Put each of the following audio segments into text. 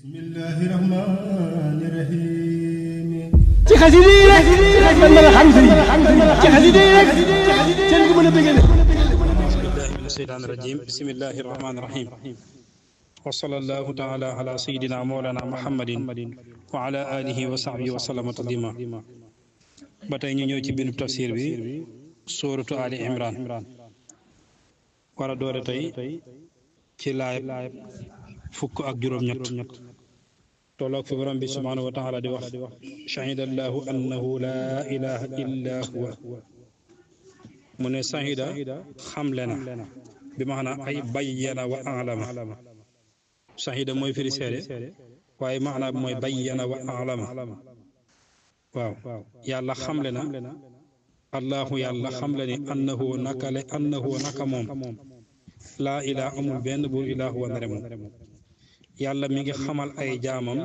bismillahi rahmani rahim ci xasida yi rek man mën a xam sëriñ ci xasida yi rek seen ko mën a bëggee bismillahi mina sheytaani rajim bismillahi rahmani rahim wa sallallahu taala ala sayidina mawlana muhammadin wa ala alihi wa sahbihi wa sallama taslima ba tey ñu ñëw ci bindu tafsir bi suuratu ali imran war a doore tey ci laayab fukk ak juróom-ñett tolloog fi borom bi subhaanahu wa taala di wax shahida allahu annahu laa ilaha illa huwa mu ne shahida xamle na bi maanaam ay bayyana wa alama shahida mooy firi seede waaye maanaam bi mooy bayyana wa alama waaw yàlla xamle na allahu yàlla xamle ni annahu naka moom laa ilaa amul benn buur ilaa huwa ndare moom yàlla mi ngi xamal ay jaamam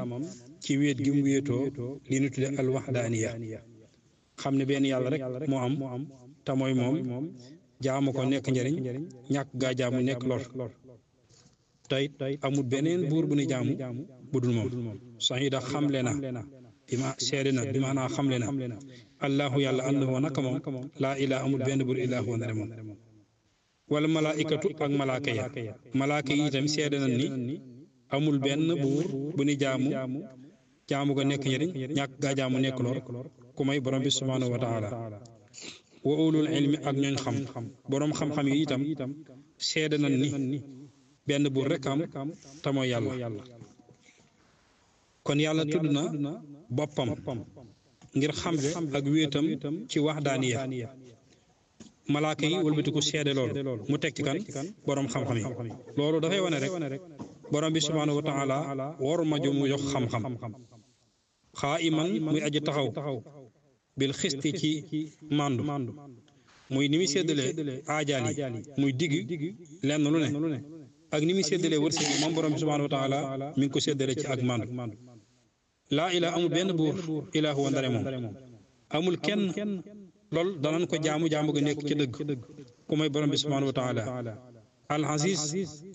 ci wéet gi mu wéetoo li ñu tudde alwaxdaaniya xam ne benn yàlla rek moo am te mooy moom jaamu ko nekk njëriñ ñàkk gaa jaamu nekk lor tey amul beneen buur bu ni jaamu bu dul moom sahida xamle na bi ma seede na bi maanaa xamle na allahu yàlla annahu naka moom laa ilaa amul benn buur ilaa huwa ndare moom wala malaaikatu ak malaaka ya malaaka yi itam seede na ni amul benn buur bu ni jaamu ko nekk njëriñ ñàkk gaa jaamu nekk lor ku may borom bi subhaanahu wa taala wa ulul ilmi ak ñooñ xam boroom xam-xam yi itam seede na ni benn buur rek am te mooy yàlla kon yàlla tudd na boppam ngir xamle ak wéetam ci waxdaaniya malaaka yi wëlbatiku seede loolu mu teg ci kan boroom xam-xam yi loolu dafay wane rek borom bi subhaanahu wa taala war ma ju mu jox xam-xam xaa iman muy aji taxaw bil xisti ci màndu muy ni muy séddalee aajaal yi muy digg lenn lu ne ak ni muy séddalee wërsëg yi moom borom bi subhaanahu wa taala mi ngi ko séddale ci ak màndu laa ilaa amul benn buur ilaa huwa ndare moom amul kenn loolu danañ ko jaamu ga nekk ci dëgg ku may borom bi subhaanahu wa taala alxasis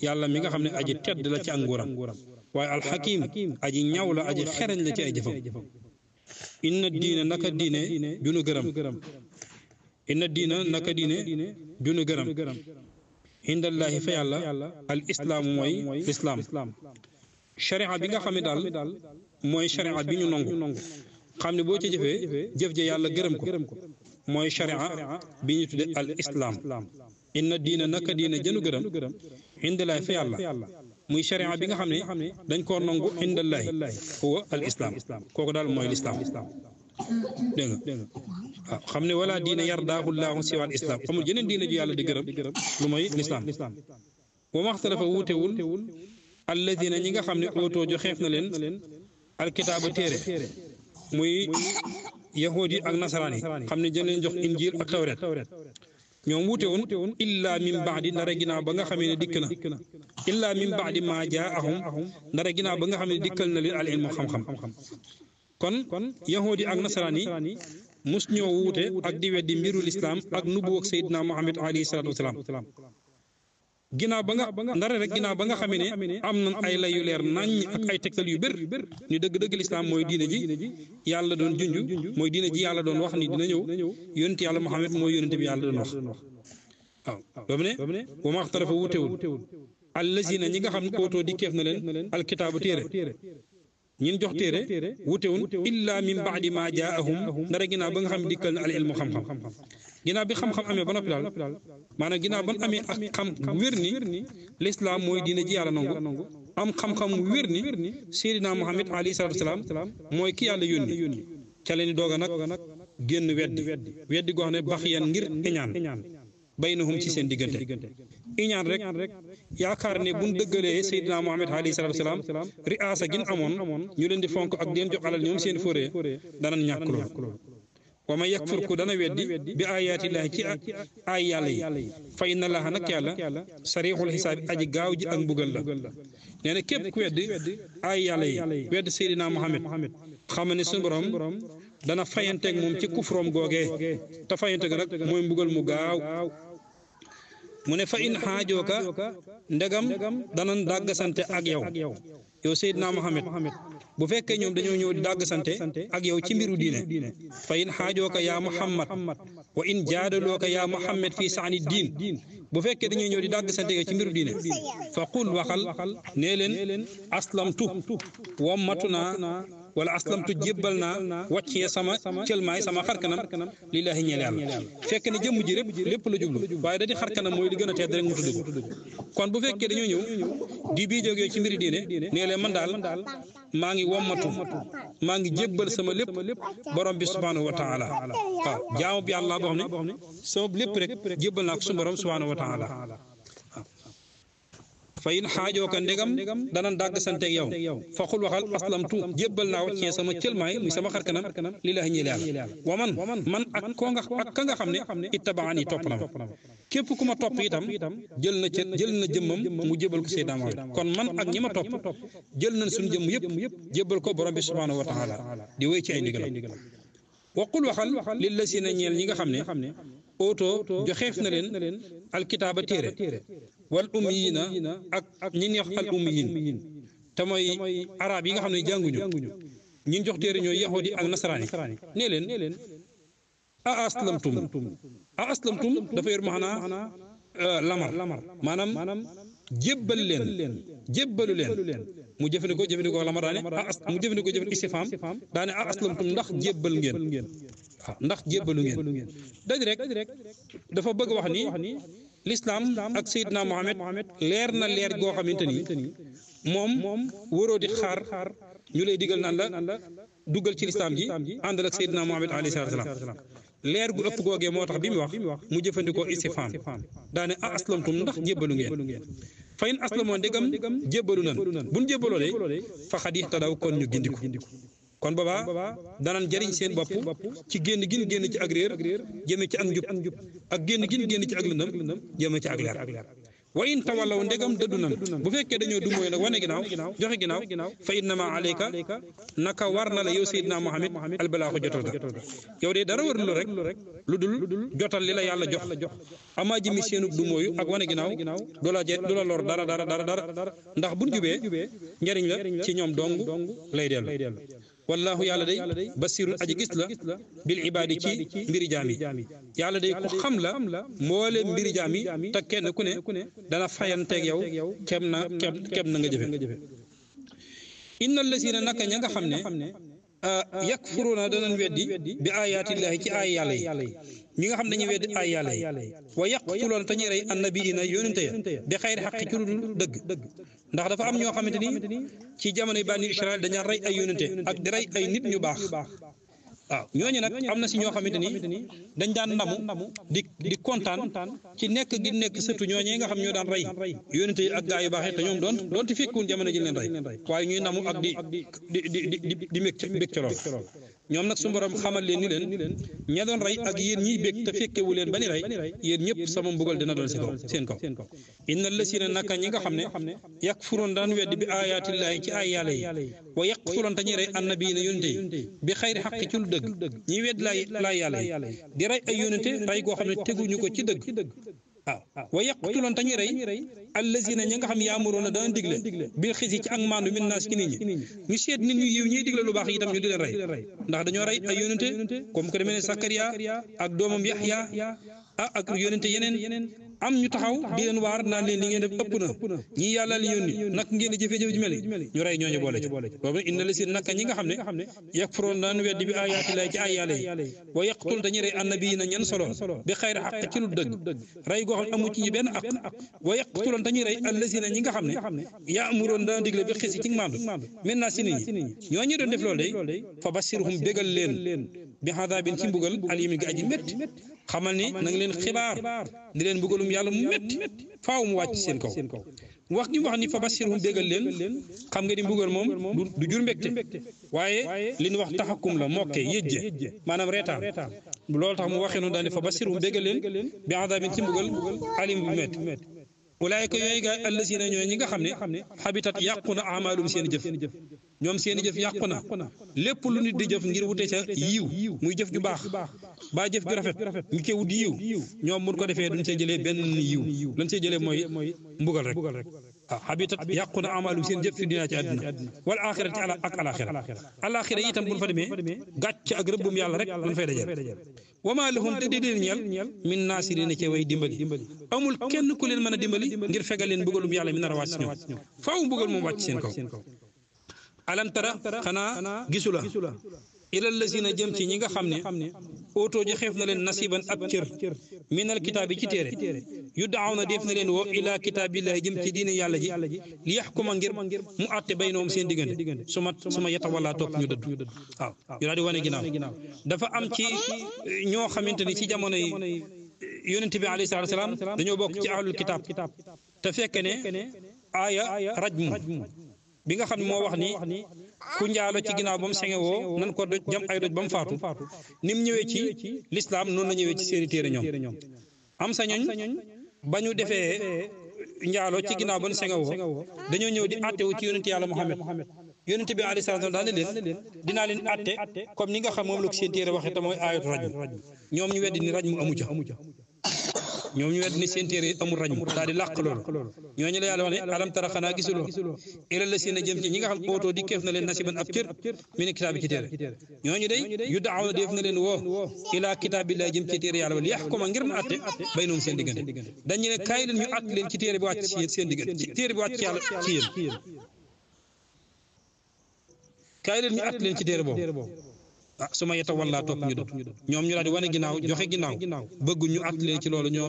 yàlla mi nga xam ne aji tedd la ci ak nguuram waaye alxakim aji ñaw la aji xereñ la ci ay jëfam inna diine naka diine junu gërëm inna diina naka diine junu gërëm indallaahi fa yàlla al islaamu mooy lislaam sharia bi nga xam ne daal mooy sharia bi ñu nangu xam ne boo ci jëfee jëf ja yàlla gërëm ko mooy sharia bi ñu tudde al islaam inna diina naka diina jënu gërëm indallaahi fa yàlla muy sharia bi nga xam ne dañ koo nangu indallaahi huwa al islaam kooku daal mooy lislaam dégg nga waaw xam ne wala diina yardaahu llaahu siwal islaam amul jeneen diina ju yàlla di gërëm lu mooy lislaam wa maxtalafa wuutewul alladina ñi nga xam ne ootoo jo xeef na leen alkitaaba téere muy yahuud yi ak nasaraan yi xam ne jën leen jox injiil ak tawret ñoom wuute woon illaa min baadi ndara ginnaaw ba nga xamee ne dikk na illaa min baadi maa jaahum ndara ginnaaw ba nga xam ne dikkal na leen al ilmu xam-xam kon yahuud yi ak nasaraan yi mus ñoo wuute ak di weddi mbiru lislaam ak nubu ak Seydina Muhammad alayhi salaatu wasalaam ginnaaw ba nga xamee ne am nañ ay lay yu leer naññ ak ay tegtal yu bér ni dëgg-dëgg lislaam mooy diine ji yàlla doon junj mooy diine ji yàlla doon wax ni dina ñëw yonent yàlla Muhammad mooy yonent bi yàlla doon wax waaw ba mu ne wa ma xtalafa wuutewul allazina ñi nga xam ne ootoo di keef na leen alkitaabu téere ñin jox téere wuutewul illa min baadi ma jaahum ndara ginnaaw ba nga xam ne dikkal na al ilmu xam-xam ginnaaw bi xam-xam amee ba noppi daal maanaam ginnaaw ban amee ak xam wér ni lislaam mooy diine ji yàlla nangu am xam-xam wér ni Seydina Muhammad alayhi salaatu wasalaam mooy ki yàlla yónni ca leen di doog a nag génn weddi goo xam ne bax yan ngir iñaan baynahum ci seen diggante iñaan rek yaakaar ne buñ dëggalee Seydina Muhammad alayhi salaatu wasalaam riasa gin amoon ñu leen di fonk ak di leen jox alal ñoom seen fóoree danañ ñàkk loolu wa man yakfur ku dana weddi bi ayaatillaahi ci ay yàlla yi fa inna laaha nag yàlla sariixul xisaab aji gaaw ji ak mbugal la nee na képp ku weddi ay yàlla yi weddi Seydina Muhammad xam ne suñu borom dana fayanteeg moom ci kufroom googee te fayanteeg nag mooy mbugal mu gaaw mu ne fa in xaajooka ndegam danan dàggasante ak yow Seydina Muhammad bu fekkee ñoom dañoo ñëw di dàggasante ak yow ci mbiru diine fa in xaajooka yaa Muhammad wa in jaadalooka yaa Muhammad fii saani diin bu fekkee dañoo ñëw di dàggasante yow ci mbiru diine fa qul waxal nee leen aslamtu wommatu naa wala aslamtu jébbal naa wàccee sama cëlmaay sama xarkanam lillaahi ñeel yàlla fekk ne jëmm ji lépp la jublu waaye da di xarkanam mooy li gën a tedd rek mu tudd ko kon bu fekkee dañoo ñëw di bii jógee ci mbiri diine nee leen man daal maa ngi wommatu maa ngi jébbal sama lépp borom bi subhanahu wa taala waaw jaamu bi yàlla boo xam ne sama lépp rek jébbal naa ko suñu borom subhanahu wa taala fa in xaajoo ka ndegam danan dàgg santeeg yow fa xul waxal aslamtu jébbal naa wàccee sama cëlmaay muy sama xarkanam lillaahi ñeel yàlla wa man ak ka nga xam ne ittabaan yi topp na ma képp ku ma topp itam jël na jëmmam mu jébbal ko Seydina Muhammad kon man ak ñi ma topp jël nañ suñu jëmm yëpp jébbal ko borom bi subhanahu wa taala di wéy ci ay ndigalam wa qul waxal lillazina ñeel ñi nga xam ne oto joxeef na leen alkitaaba téere wal ummiyina ak ñi neex al ummiyin te mooy arab yi nga xam ne jànguñu ñi jox téere ñooy yahudi ak nasaraani nee leen a aslamtum dafa yor maanaa lamar maanaam jébbalu leen mu jëfandikoo lamar daane mu jëfandikoo istifham daane a aslamtum ndax jébbal ngeen waaw ndax jébbalu ngeen daj rek dafa bëgg wax ni l'islam ak Seydina Muhammad leer na leer goo xamante ni moom waroo di xaar ñu lay digal naan la duggal ci l'islam ji àndal ak Seydina Muhammad alayhi salaatu wa salaam leer gu ëpp googee moo tax bi mu wax mu jëfandikoo istifham daane a aslamtum ndax jébbalu ngeen fa in aslamoo ndegam jébbalu nan buñ jébbaloo de fa xad ihtadaw kon ñu gindiku kon boobaa danan jëriñ seen bopp ci génn ci ak réer jëme ci ak njub ak génn ci ak lëndëm jëme ci ak leer wa in tawallaw ndegam dëddu nan bu fekkee dañoo du mooy nag wane ginnaaw joxe ginnaaw fa innama alayka naka war na la yow Seydina Muhammad albalaaxu jotal ga yow de dara war lu rek lu dul jotal li la yàlla jox amaa jëmi seenu du mooyu ak wane ginnaaw du la lor dara ndax buñ jubee njëriñ la ci ñoom dong lay dellu wallahu yàlla day basirun aji gis la bil ibaadi ci mbiri jaam yi yàlla day ku xam la mboole mbiri jaam yi te kenn ku ne dana fayanteeg yow kem na nga jëfe inna lasina naka ña nga xam ne yakfuruuna danañ weddi bi ayaatillahi ci ay yàlla yi ñi nga xam dañuy weddi ay yàlla yi wa yaqtuloon te ñuy rey annabiina yónente ya bi xayri xaqi ci lu dul dëgg ndax dafa am ñoo xamante ni ci jamonoy bànni Israël dañaa rey ay yónente ak di rey ay nit ñu baax waaw ñooñu nag am na si ñoo xamante ni dañ daan ndamu di kontaan ci nekk gi nekk surtout ñooñee nga xam ñoo daan rey yónente yi ak gaa yu baax yi te ñoom doon ti fekkuwoon jamono ji leen rey waaye ñuy namu ak di még ca lool ñoom nag su borom xamal leen ni leen ña doon rey ak yéen ñiy bég te fekkewu leen ba ni rey yéen ñëpp sama mbugal dina doon seen kaw inna lasina naka ñi nga xam ne yakfuroon daan weddi bi ayaatillaahi ci ay yàlla yi wa yaqtuloon te ñuy rey annabiina yónente yi bi xayri xaqi ci lu dëgg ñiy wedd laay yàlla yi di rey ay yónente rey goo xam ne teguñu ko ci dëgg waaw wa yaqtuloon te ñuy rey allazina ñi nga xam yaamuroon na daan digle bil xisi ci ak maandu min naas ci nit ñi ñu seet nit ñu yiw ñuy digle lu baax itam ñu di leen rey ndax dañoo rey ay yónente comme que demee ne Sakariya ak doomam Yaxya ak yónente yeneen am ñu taxaw di leen waar naan leen li ngeen def ëpp na ñii yàlla li yónni nag ngeen di jëfe-jëfe ji mel ñu rey ñooñu boole ci boobu inna la si naka ñi nga xam ne yakfuroon daan weddi bi ayaatillahi ci ay yàlla yi wa yaqtul dañuy rey annabiina ñan solo bi xayri xaq ci lu dëgg rey goo xam ne amu ci ñi benn aq wa yaqtuloon dañuy rey allazina ñi nga xam ne yaamuroon daan digle bi xisi ci maandu maintenant si nit ñi ñooñu doon def loolu day fa basirhum bégal leen bi xadaabin ci mbugal alimin gi aji métti xamal ni na nga leen xibaar di leen mbugalum yàlla mu métti faaw mu wàcc seen kaw wax gi wax ni fa basirhum bégal leen xam nga ni mbugal moom du jur mbégte waaye li ñu wax taxakum la mokke yëjje maanaam reetaan loolu tax mu waxee noonu daal ne fa basirhum bégal leen bi xadaabin ci mbugal alim bu métti ulaayka yooyu gaa allazina ñooy ñi nga xam ne habitat yàqu na amaalum seen jëf ñoom seen jëf yàqu na lépp lu nit di jëf ngir wute ca yiw muy jëf ju baax ba jëf ju rafet ñu koy wut yiw ñoom mun ko defee duñ see jëlee benn yiw lañ see jëlee mooy mbugal rek waaw habitat yàqu na amaalum seen jëf fi dinaa ci àddina wal axirati ak alaxira itam buñ fa demee gàcc ak rëbbum yàlla rek lañ fay dajeel wama lahum te déedéet ñeel min naasirina ci way dimbali amul kenn ku leen mën a dimbali ngir fegal leen mbugalum yàlla mi nar a wàcc si ñoom faaw mbugal moom wàcc seen kaw alam tara xanaa gisula ilal lazina jëm ci ñi nga xam ne oto ji xeef na leen nasiban ab cër minal kitaab yi ci téere yu daaw na def na leen woo ila kitaabillahi jëm ci diine yàlla ji li yaxkuma ngir mu àtte baynoom seen diggante su ma yeta wala topp ñu dëdd waaw ñu daal di wane ginnaaw dafa am ci ñoo xamante ni ci jamono yi yonente bi alayhi salaatu salaam dañoo bokk ci ahlul kitaab te fekk ne aaya rajmu bi nga xam ne moo wax ni ku njaalo ci ginnaaw ba mu senge woo nan ko doj jam ay doj ba mu faatu ni mu ñëwee ci lislaam noonu la ñëwee ci seeni téere ñoom am sa ñoñ ba ñu defee njaalo ci ginnaaw ba mu senge woo dañoo ñëw di àttewu ci yonente yàlla Muhammad yonente bi alayhi salaatu daal ne leen dinaa leen àtte comme ni nga xam moom la ko seen téere waxee te mooy aayatu rajm ñoom ñu weddi ni rajmu amu ca ñoom ñu wedd ni seen téere amul rajmu daal di làq loolu ñooñu la yàlla wax ne alam tara xanaa gisuloo ila la seen a jëm ci ñi nga xam ootoo di keef na leen nasiban ab cër mi ne kitaab bi ci téere ñooñu day yu daaw na def na leen woo ila kitaabillahi jëm ci téere yàlla wala yaxkuma ngir mu àtte baynoom seen diggante dañu ne kaay leen ñu àtte leen ci téere bi wàcc ci seen diggante ci téere bi wàcc ci yàlla ci yéen kaay leen ñu àtte leen ci téere boobu ah su ma yeta wallaa topp ñu dëpp ñoom ñu daal di wane ginnaaw joxe ginnaaw bëggu ñu àtt leen ci loolu ñoo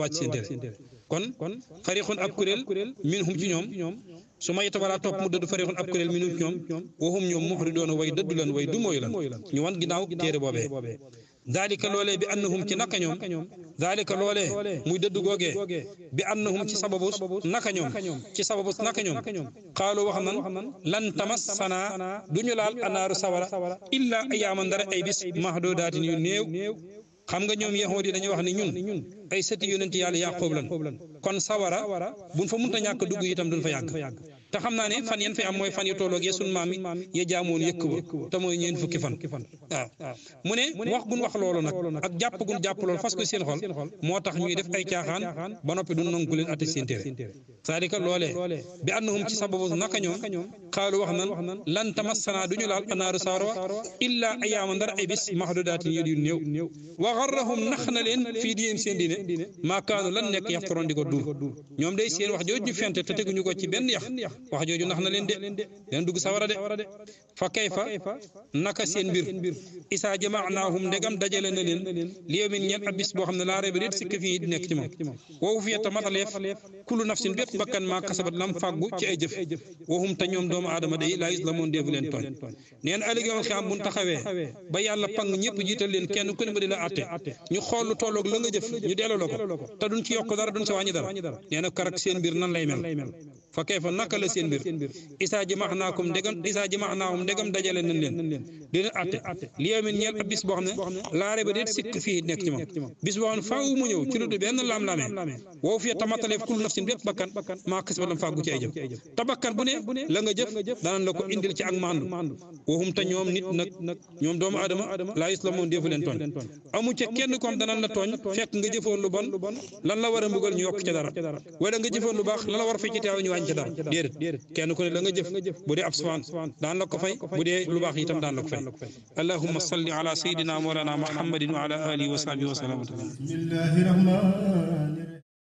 wàcc seen téere kon farixun ab kuréel minhum ci ñoom su ma yeta wallaa topp mu dëdd farixun ab kuréel minhum ci ñoom waxum ñoom muxridoona way dëddu lan way du mooy lan ñu wan ginnaaw téere boobee daalika loolee bi annahum ci naka ñoom daalika loolee muy dëdd googee bi annahum ci sababu naka ñoom xaalu wax nan lan tamassana du ñu laal anaaru sawara illa ayaaman dara ay bis mahdudaatin yu néew xam nga ñoom yahuud yi dañuy wax ni ñun ay sëti yonent yàlla Yaqoob lan kon sawara buñ fa mënta ñàkk dugg itam duñ fa yàgg te xam naa ne fan yan fay am mooy fan yu tolloog ya sun maam ya jaamoon yëkk ba te mooy ñeen fukki fan waaw mu ne wax gun wax loolu nag ak jàpp gun jàpp loolu fas ko seen xol moo tax ñuy def ay caaxaan ba noppi du nangu leen atte seen téere c'est-à-dire que loolee bi annahum ci sababu naka ñoom xaalu wax nan lan tamassana duñu laal anaaru sawara illa ayaaman dara ay bis mahdudaatin yu néew wa garrahum nax na leen fii diyéem seen diine maa kaanu lan nekk yaxtaroon di ko duur ñoom day seen wax jooju ñu fente te teguñu ko ci benn yax wax jooju nax na leen de leen dugg sawara de fa kayfa naka seen mbir isaa jamaanaahum ndegam dajale na leen li yawmin ñeel ab bis boo xam ne laa rayba déet sikk fii di nekk ci moom woowu fi yetta mataleef kullu nafsin bépp bakkan maa kasabat lam fàggu ci ay jëf waxum te ñoom doomu aadama day laa yuslamoon deefu leen tooñ neen ëllëg yoon xam buñ taxawee ba yàlla pang ñëpp jiital leen kenn ku ne ba di la atte ñu xool lu tolloog la nga jëf ñu delloo la ko te duñ ci yokk dara duñ ci wàññi dara nee na karak seen mbir nan lay mel fa kayfa naka la seen mbir isaa jamaanaahum ndegam dajale nañ leen di leen atte li yawmin ñeel ab bis boo xam ne laa rayba déet sikk fii nekk ci moom bis boo xam ne faaw mu ñëw ci lu du benn laam-laamee woowu fii tamataleef kullu nafsin bépp bakkan maa kasabat lam fàggu ci ay jëf te bakkan bu ne la nga jëf danañ la ko indil ci ak maandu waxum te ñoom nit nag ñoom doomu aadama laa yuslamoon deefu leen tooñ amu ca kenn kom danañ la tooñ fekk nga jëfoon lu bon lan la war a mbugal ñu yokk ca dara wala nga jëfoon lu baax lan la war a fay ci teew ñu wàññi ca dara déedéet kenn ku ne la nga jëf bu dee ab safaan daan la ko fay bu dee lu baax itam daan la ko fay allahumma salli ala sayyidina mawlana muhammadin wa ala alihi wa sahbihi wa sallam